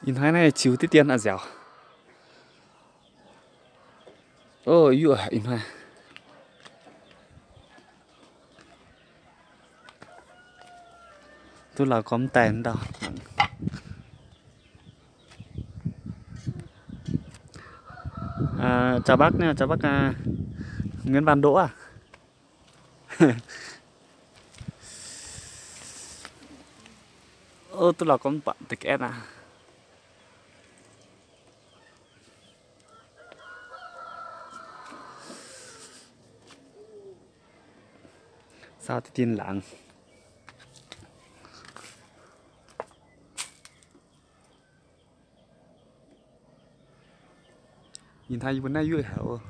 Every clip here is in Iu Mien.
Ih hnoi naaiv ziux diqv dien a'nziaauc. Ov, yuoqv ih hnoi. Duqv lauh gormx daaih ndau. Chào bác nha, chào bác, Nguyễn Văn Đỗ à? Ov, duqv lauh gormx baac deix ga'etv aqv. Saau diqv dien laangz. Ih hnoi yie mbuo naaiv yuoqv haic oc.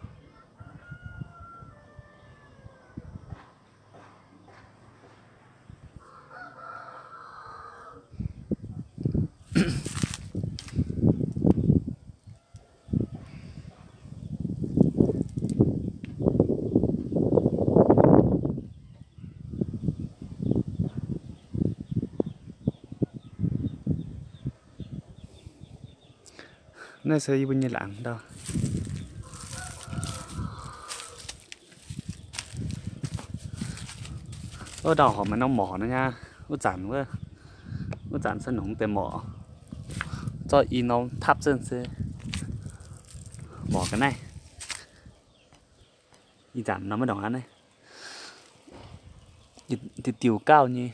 Naaiv se yie mbuo nyei laangz ndau. Wuov ndau horpc maaih norm morc nor nyei. Wuov zanc wuov, wuv zanc se nongx deix morc, zorqv i norm tapv zunv se morc ga'naaiv. Ih zanc nor maiv ndongc aqv naaiv. Diuh diuh gauh nyei.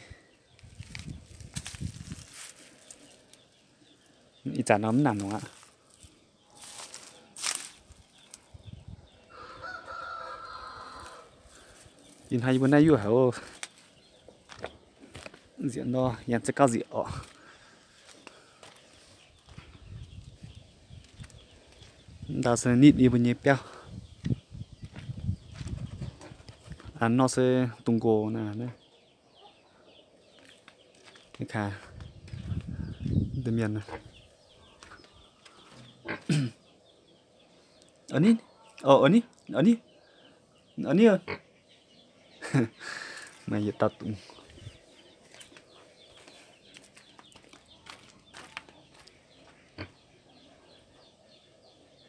Ih zanc nor mv nangc nongc aqv. Ih hnoi yie mbuo naaiv yuoqv haic oc. Nzieqc nor yangh za'gauv nzieqc orqc. Ndau se nitv yie mbuo nyei biauv. Nor se dungz nqox naaiv. Kaaix, mienh. Ov ni, ov ni, ov ni, ov ni. Maaih yietc dauh dungz.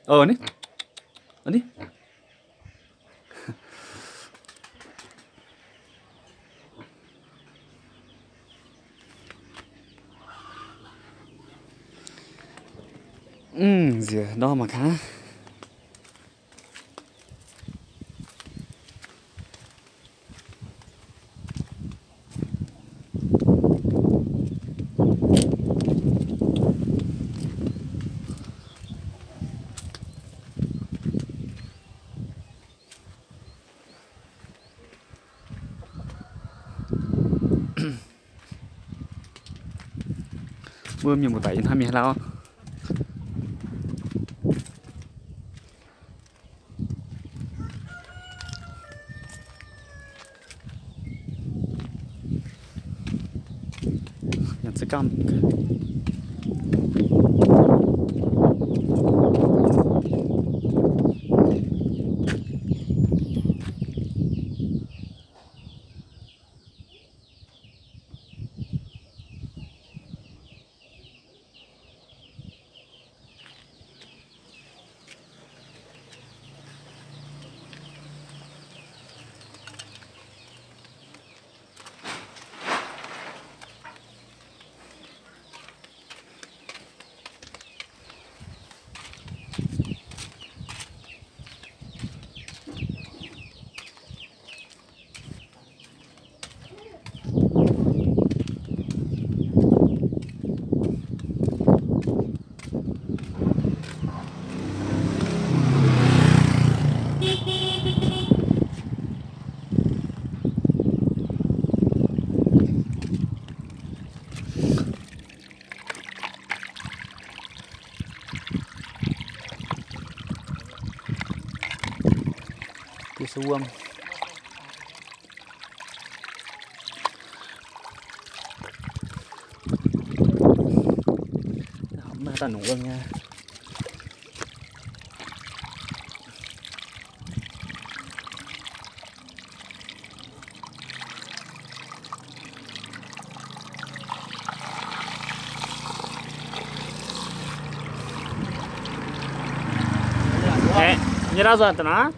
Ov ni, ov ni. Nziex ndorm mangc gaax. Mbuo mienh muoz-doic ih hnoi mingh haaix lauh? Mbuo se wuom. Maiv daaih nongc wuom nyei. Nyei lauh zuangx da'naaiv.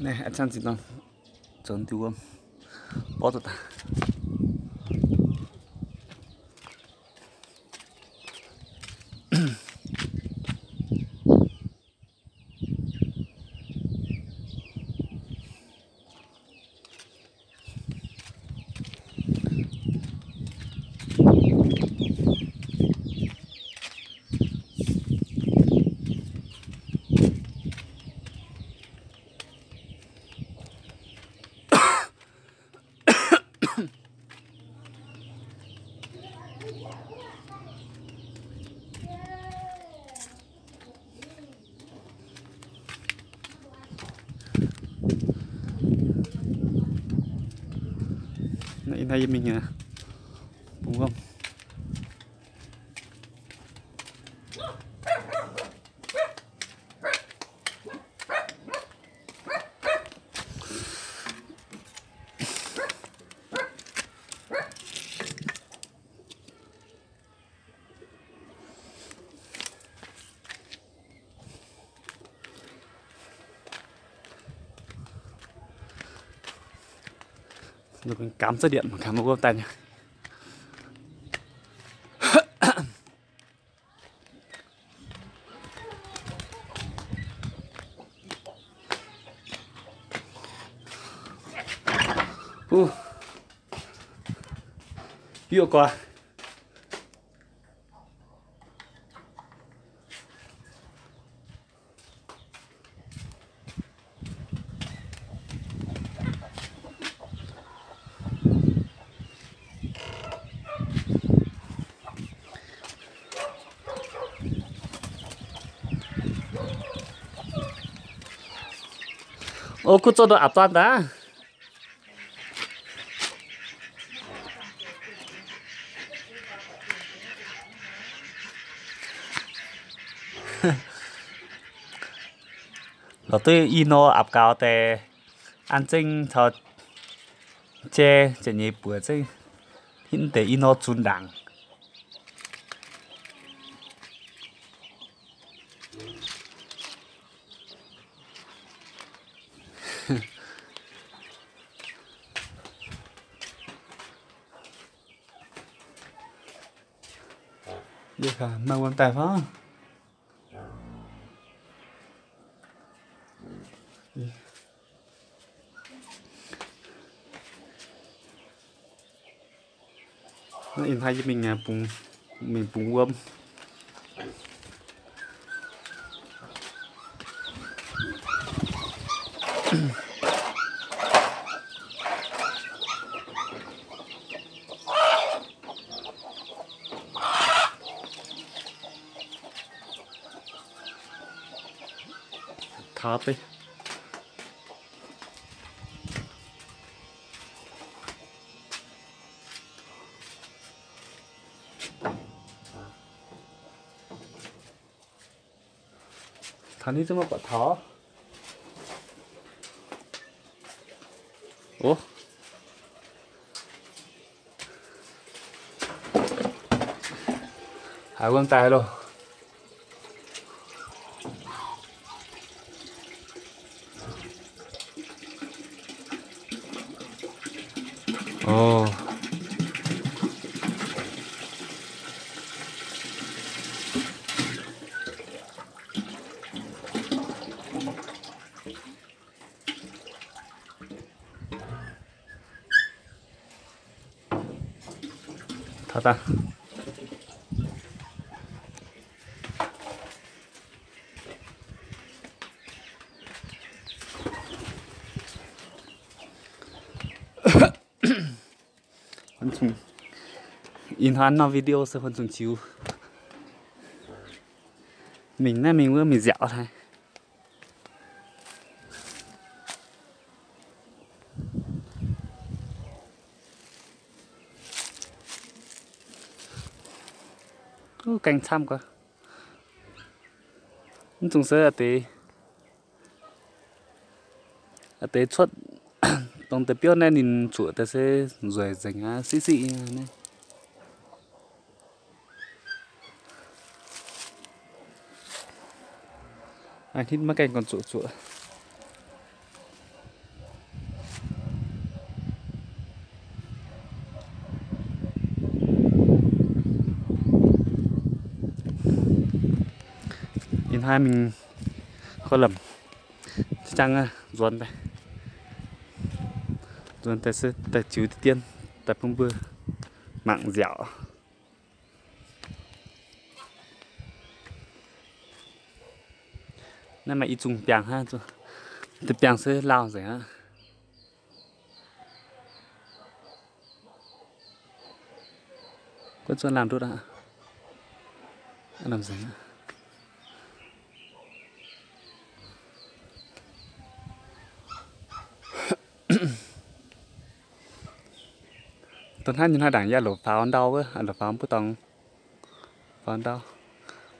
Naaiv a'cangv zinh dorn zoux diuh wuom, borqv duqv daaih. Naaiv yie mingh bungx wuom. Gamh za'diec, gamh wuov daaih nyei. Huv, yie gorx. O, kuv zoux ndoqc apc zaanv daaih. Lorz duqv i nor apc gaux deix, an zengv caux jai ziepc nyeic buoc zengv, hitv deix i nor zunx ndaangc. Yie maaih wuom daaih fai? Ih hnoi yie mingh, mingh bungx wuom. Beiv. Taux nitv zungv maiv buatc taux. Ov. Haiz wuom daaih loh. Ov. Taux daaih. Ih hnoi norm video se huon zungh ziux. Mingh naaiv mingh wuov mingh nziaauc haic. Gaeng camv gaax. Mv zungh se deix, deix cuotv dongh deix biouv naaiv ninh zuoqc daaih se nzueic nzengc aqv, siqv siqv nyei. Aa, hitv maiv gaengh gorn zuoqc zuoqc. Ih hnoi mingh koi lamh jangv nzuonx daaih, nzuonx daaih se daaih ziux deix dien daaih bun mbuo mangc nziaauc. Naaiv maaih i zungh biangh hnangv, deix biangh se lauh nzengc aqv. Guov zuov laangh ndutv aqv. Lamh nzengc aqv. Dongh hnangv nyei hnoi ndaangc yie loc faaux ndau wuov, loc faaux mbuo dorngx, faaux ndau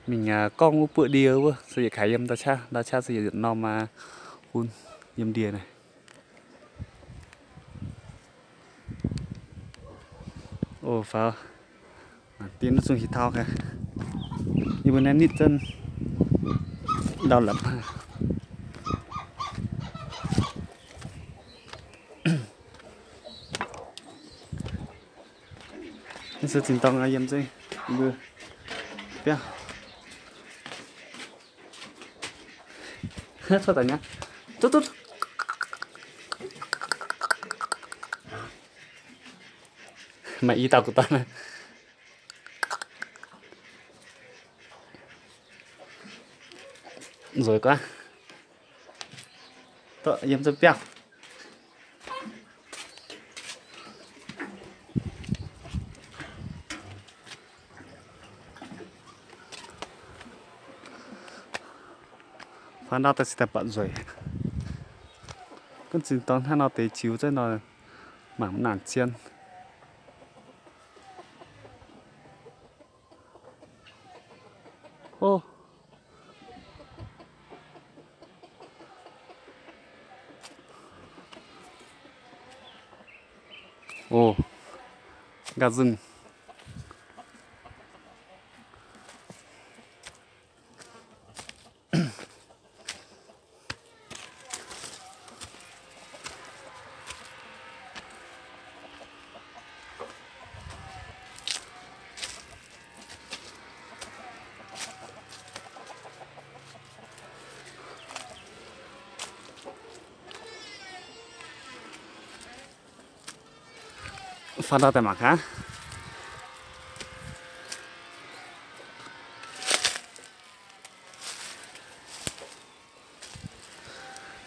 mingh gorngv wuov buoqv ndie wuov, se yietc kaaix yiem ndau qaqv, ndau qaqv se yietc norm aa bun yiem ndie naaic. Oc, faaux dien zungh hic taux gaax. Yie mbuo naaiv nitv zunv ndau lapc. Naaiv se zinh dorngh yiem nzengc mbuo biauv. Cuotv daaih nyei. Duqv, duqv. Maaih i dauh gu'dorn. Nzueic guaav. Duqv yiem zunv biauv. Faaux ndau daaih se daaih buatc nzueic. Gunv zinh dorngh hnangv nor deix ziux zunv nor mangc mv nangc zien. Ov. Ov, nqaah zungh. Faaux ndau daaih mangc gaax.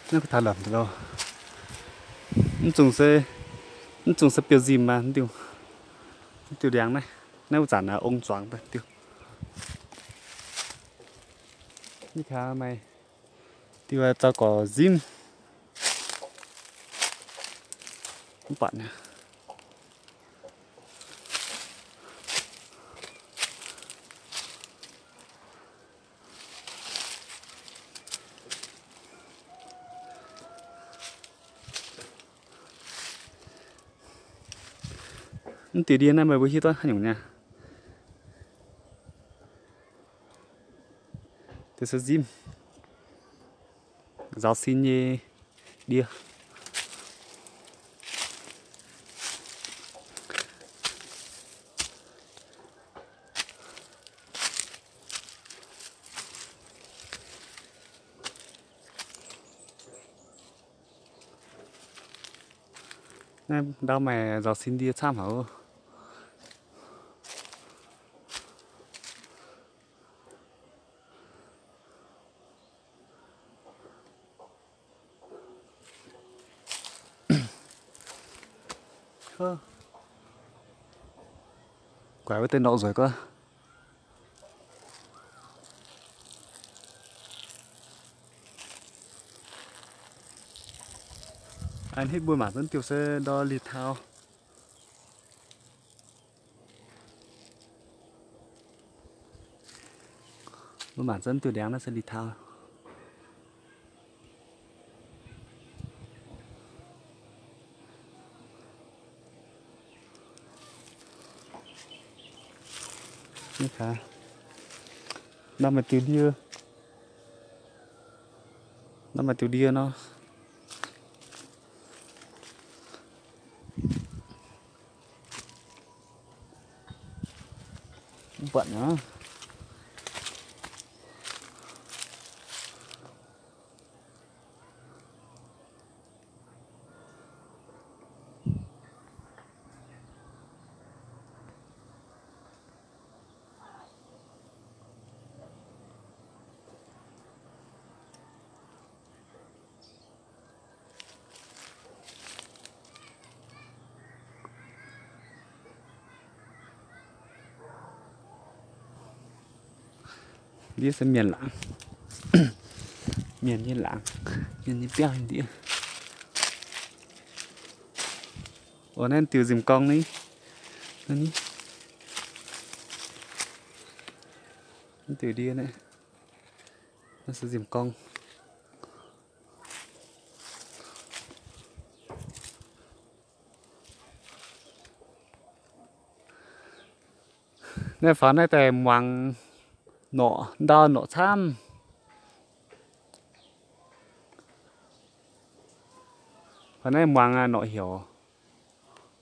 Naaiv kuv taux lomc loh. Mv zungh se, mv zungh se biouv-nzimh maah, mv diuh, mv diuh ndiangx naaiv. Naaiv wuov zanc ong zuangx daaih diuh. Ih kaax maaih Diuh zaux gorx nzimv. Mv baac naaiv Mv diuh ndie naaiv meih mbuo hiuv duqv haaix nyungc nyei? Diuh se nzimv, nzaaux sin nyei ndie. Naaiv ndau maaih nzaaux sin ndie camv haic oc. Guaix wuov deix norqc nzueic guov. Aa, hitv mbuo mangc zunv diuh se ndor li tau. Mbuo mangc zunv diuh ndiangx naaiv se li tau. Naaiv maaih diuh ndie, naaiv maaih diuh ndie nor. Mv buatc nor. Ndiev se mienh laangz, mienh nyei laangz, mienh nyei biauv ndiev. Oc, naaiv diuh nzimc gorng ni. Naaiv diuh ndie naaiv, naaiv se nzimc gorng. Naaiv faaux naaiv daaih muangx norqc ndau norqc camv. Faaux naaiv muangx norqc heuc,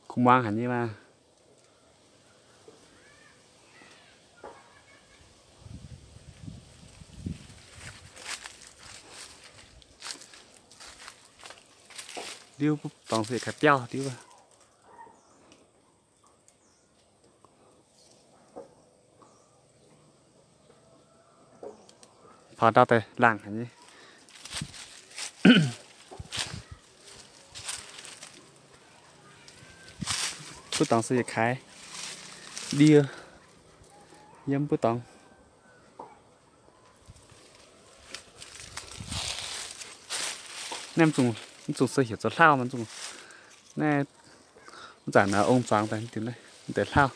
kungx muangx haic nyei maah. Ndiuv mv dorngx se kaaix biauv ndiuv. Faaux ndau daaih laangh haic nyei. Mv dorngx se yietc kaaix ndie yiem mv dorngx. Naaiv mv zungh se heuc zoux hlauv mv zungh. Naaiv mv zanc ong zuangx daaih deix hlauv.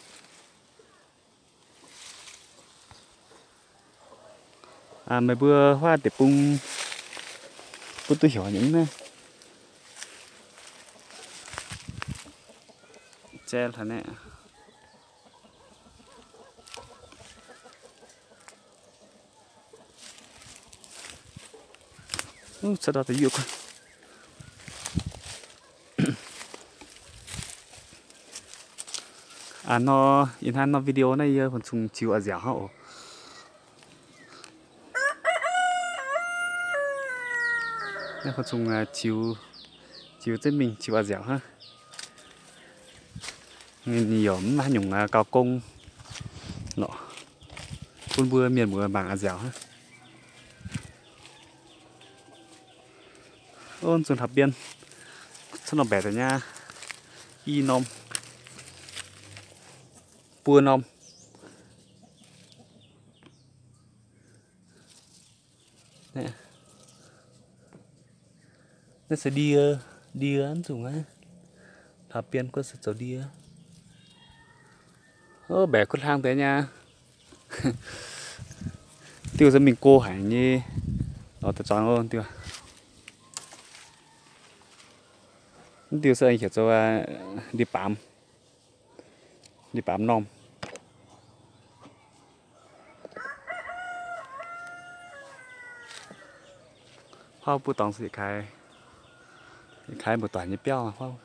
Meih mbuo huaav deic-bung bun duqv heuc nyei naaiv. Jai haic naaiv. Aa, nor ih hnoi nor video naaiv yie fun-cong ziux a'nziaauc hnangv oc. Naaiv fun-cong ziux, ziux zengv mingh ziux a'nziaauc hnangv. Ninh yaac mv maaih haaix nyungc gauh gong lorqc, bun mbuo mienh muoz mangc a'nziaauc hnangv. Ov, zunh hlauv-bienh cuotv norm mbaeqc daaih nyei, i norm, buo norm. Naaiv se ndie, ndie mv nzunc aqv. Taux bienx guov se zoux ndie. Ov, mbaeqc kuv hlang deix nyei. Diuh se mingh go haic nyei. Lorz deix zuangx ov, diuh. Mv diuh se heuc zoux ndie baamz. Ndie baamz normh. Huaav buov dorngx se yietc kaaix, yietc kaaix mbu'doic nyei biauv huaav.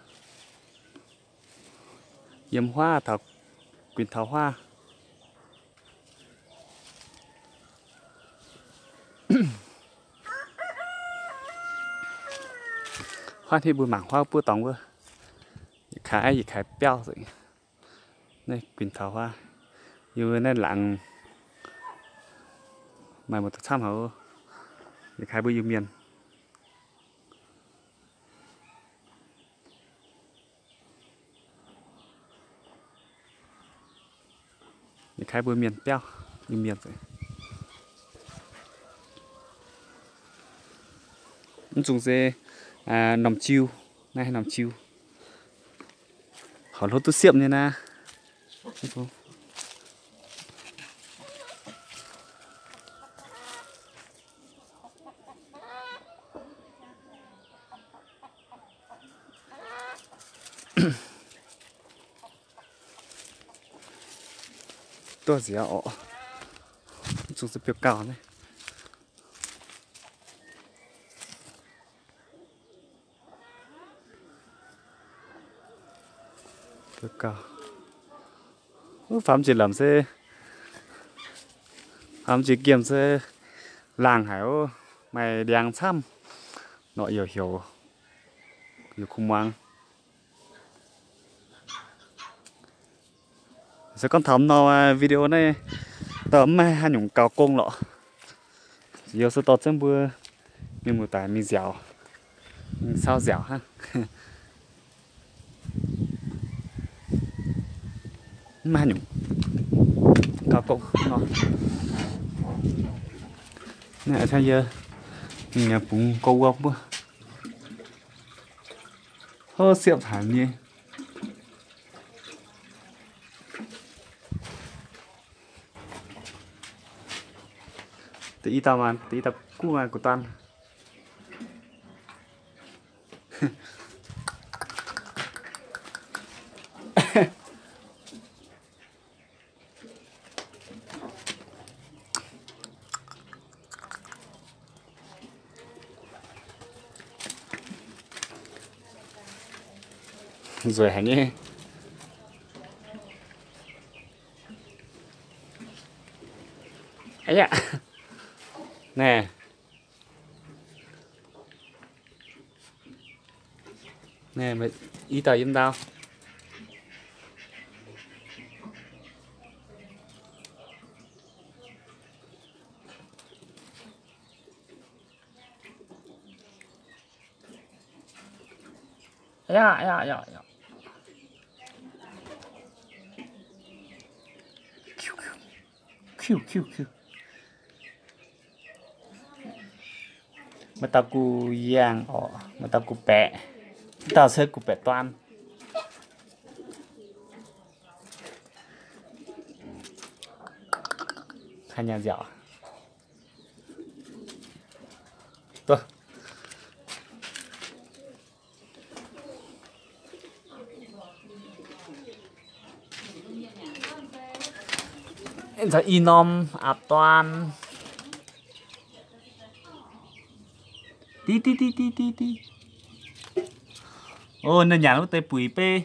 Yiem huaav taux guinh taux huaav. Huaav hnangv mbuo mangc huaav buov dorngx wuov, yietc kaaix yietc kaaix biauv nzengc. Naaiv guinh taux huaav, yiem naaiv laangz maaih mbu'doic camv haic. Yietc kaaix mbuo Iu-Mienh. Yietc kaaix mbuo Mienh biauv, Iu-Mienh. Mv nzunc se normh jiu, naaiv normh jiu. Horpc hlo duqv siepv nyei naaiv. Duqv nziaaux orqc. Mv zungh se biouv gauh naaiv. Wuov faam jiex lamc se, faam jiex giemh se laangh haic ov, maaih ndiangx camv, norqc youc heuc, youc kuv muangx. Se gorngv taux norm video naaiv, dorh mv maaih haaix nyungc gaux gong lorqc. Ziouc se dorh zengv mbuo mienh muoz-doic mingh nziaauc, mingh saauv nziaauc hnangv. Mv maaih haaix nyungc gaux gong nor. Naaiv hnangv yie mingh bungx gouv wuom wuov. Hov, siepv haic nyei. Da'yietv dauh maah, da'yietv dauh guv maah, guv duan. Nzueic haic nyei. Aa yaac, naaiv, naaiv i dauh yiem ndau. Aa yaac, aa yaac, aa yaac. Kiu, kiu, kiu. Maaih dauh guv yangh orqc, maaih dauh guv baeqc. Mv dauh se guv baeqc duan. Haaix nyungc nziaauc? Duqv. Nzauh i norm aapv duan. Div, div, div, div, div. Ov, ninh nyanc wuov deix buic bei.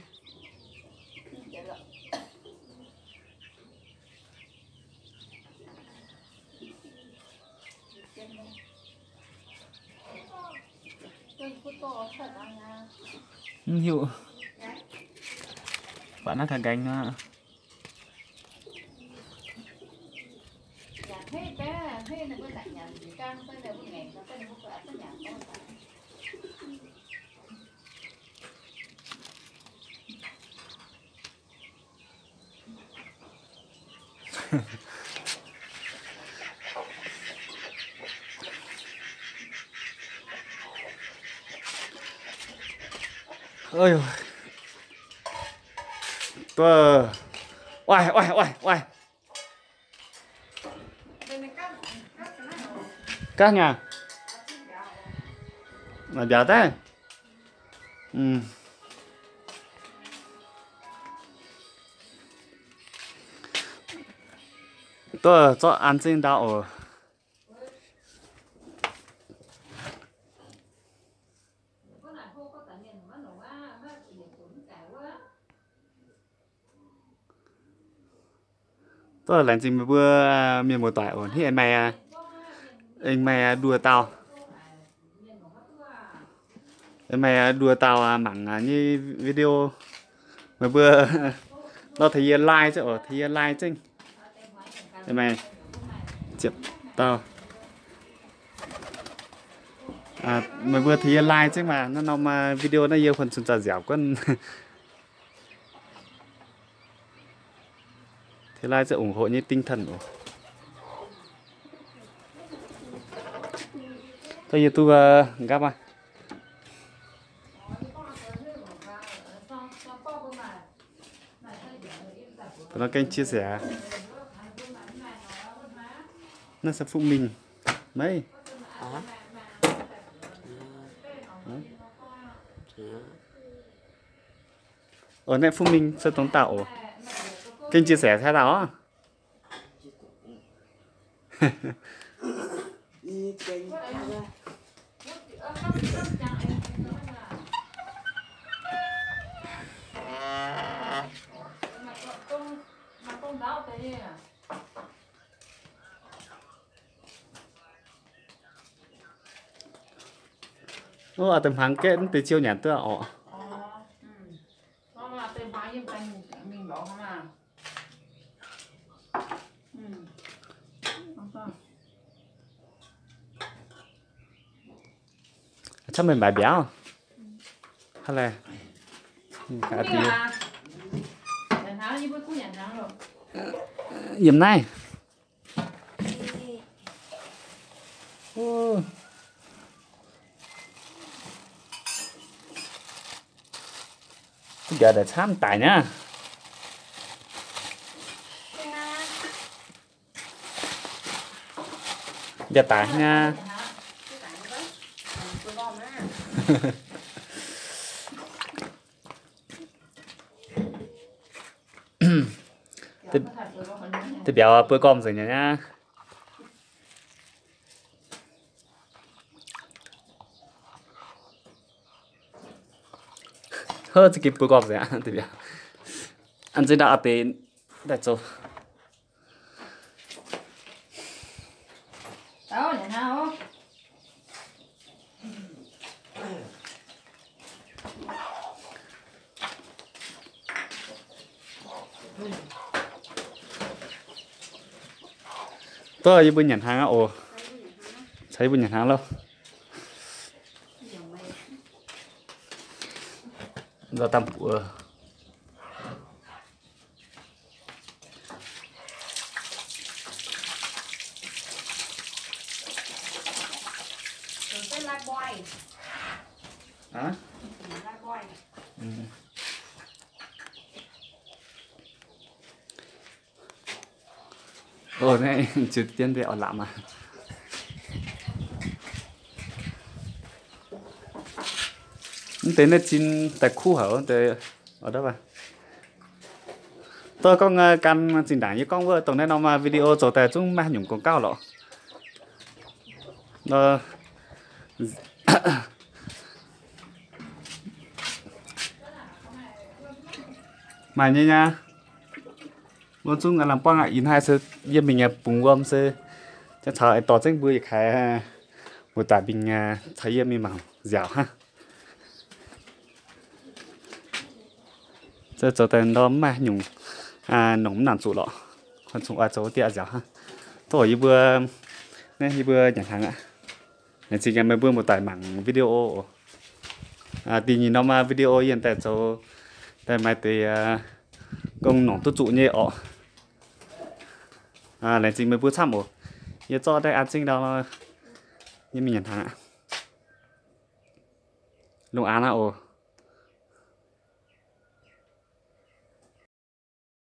Mv hiuv. Baac naaiv taux nqaengx nor. Duqv, oix, oix, oix, oix. Gaav nyei. Maaih mbiauz daaih. Duqv zorqv an zingh ndau oc. Duqv laengz zingh meih mbuo mienh muoz-doic oc. Hnangv aengx maaih, aengx maaih nduoh dauh, aengx maaih nduoh dauh mangc nyei video. Meih mbuo nor tengx yie like zengv oc, tengx yie like zengv. Maaih ziepc dauh. Meih mbuo tengx yie like zengv maah. Naaiv norm video naaiv yie huon cun zaah nziaauc guonv. Tengx like zengv ủng hộ nyei tinh thần oc. Duqv yie duqv nqaapv maah. Kênh chia sẻ. Naaiv se Phúc Minh. Maiv. Ơ, naaiv Phúc Minh se dongh dauh oc. Kênh chia sẻ se dauh oc. Ov, a'deix hmuangx gaeqv mv deix ziouv nyanc duqv oc. Camv meih mbaix mbiauz. Hnangv laih. Yiem naaiv. Mbiauz daaih camv daic nyei. Mbiauz daic nyei. Deix mbiauz buo gormh nzengc nyei aqv. Hov, za'gengh buo gormh nzengc aqv. An zengv ndau a'deix daaih zoux. Duqv yie mbuo nyanc hnaangx aqv oc. Caux yie mbuo nyanc hnaangx loh. Nzauh dangh buoz. Ov, naaiv ziouc dien mbuo oix lamz aqv. Mv deix naaiv zinh daaih kuv haic deix. Duqv gorngv gan zinh ndaangc yie gorngv wuov dongh naaiv norm video zoux daaih zungv maiv nyungc gong gauh lorqc. Maaih nyei aqv. Mbuo zungv lamh buangv aqv. Ih hnoi se yie mingh bungx wuom se, caux aengx dorh zengv mbuo yietc kaaix muoz-doic mingh caux yie mingh mangc nziaauc hnangv. Zoux daaih ndorm mv maaih nyungc, nongc mv nangc zuqc lorqc. Kungx oix zoux dieh nziaauc hnangv. Tov yie mbuo, naaiv yie mbuo nyanc hnaangx aqv. Laengz zingh meih mbuo muoz-doic mangc video oc. Da'nyeic norm video yie daaih zoux daaih maaih deix gong nongc duqv zuqc nyei orqc. Laengz zingh meih mbuo camv oc. Yie zorqv daaih an zingh ndau, yie mingh nyanc hnaangx aqv. Lungh aanx aqv oc.